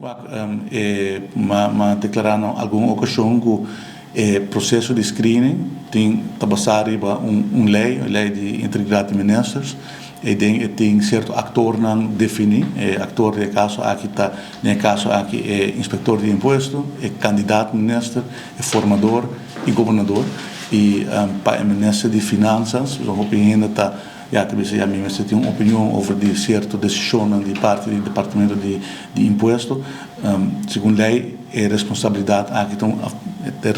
Wak, e m'a deklará na algun okashon ku e proseso di screening tin ta basá riba un lei, e lei di integridat di ministers. Eiden e tin sierto aktornan definí. E aktor den e kaso aki ta, den e kaso aki e inspektor di impuesto, e kandidat minister, e formador i gobernador. I pa e minister di finansas, hopi hende ta Ya ta bisa ya mi mester tin un opinion over di cierto decisionnan di parti di departamento di di impuesto. Segun ley e responsabilidad aki ta un e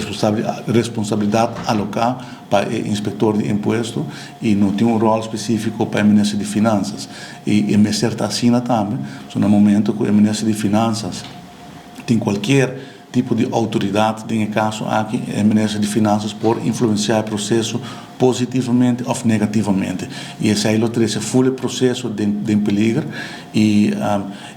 responsabilidad aloca pa e inspector di impuesto y no tin un rol specifico pa e minister di finanzas. Y e mester ta asina tambe, so na momento cu e minister di finanzas tin cualkier Tipo di outoridat den e kaso aki, e minister di Finansas por influensiá e proseso positivamente òf negativamente. I esei lo trese ful e proseso den den peliger. I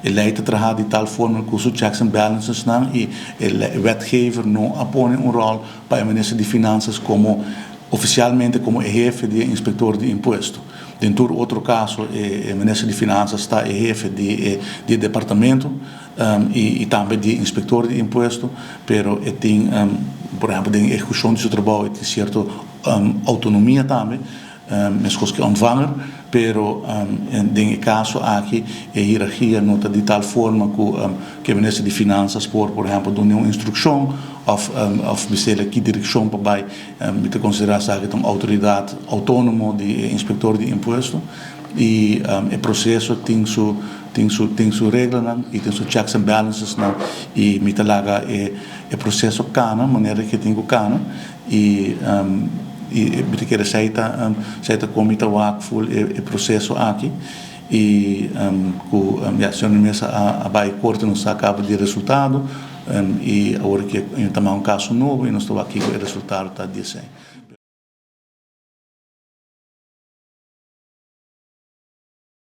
e lei ta traha di tal forma ku su checks and balancesnan i e wetgever no a pone un ròl pa e minister di Finansas komo ofisialmente komo e hefe di e inspektor di impuesto. Den tur otro kaso e minister di Finansas ta e hefe di e di e departamento. I tambe di inspektor di impuesto, pero e tin, por ehempel den ehekushon di su trabou e tin sierto outonomia tambe, meskos ku e ontvanger, pero den e kaso aki e hierargia no ta di tal forma ku e minister di Finansas por, por ehempel, duna un instrukshon òf òf bis'el ki direkshon pa bai. Mi ta konsiderá esaki ta un outoridat outónomo di e inspektor di impuesto i e proseso tin su Tin su tin su reglanan y tin su checks and balancesnan y mi ta laga e e proceso cana manera ke tin cu cana y y mi ta kere esey ta esey ta con mi ta wak ful e e proceso aki y cu ya señor Mesa a a bay corte nos a caba di resultado y awor ke ta tuma un caso nobo y nos ta wak kico e resultado ta di esey.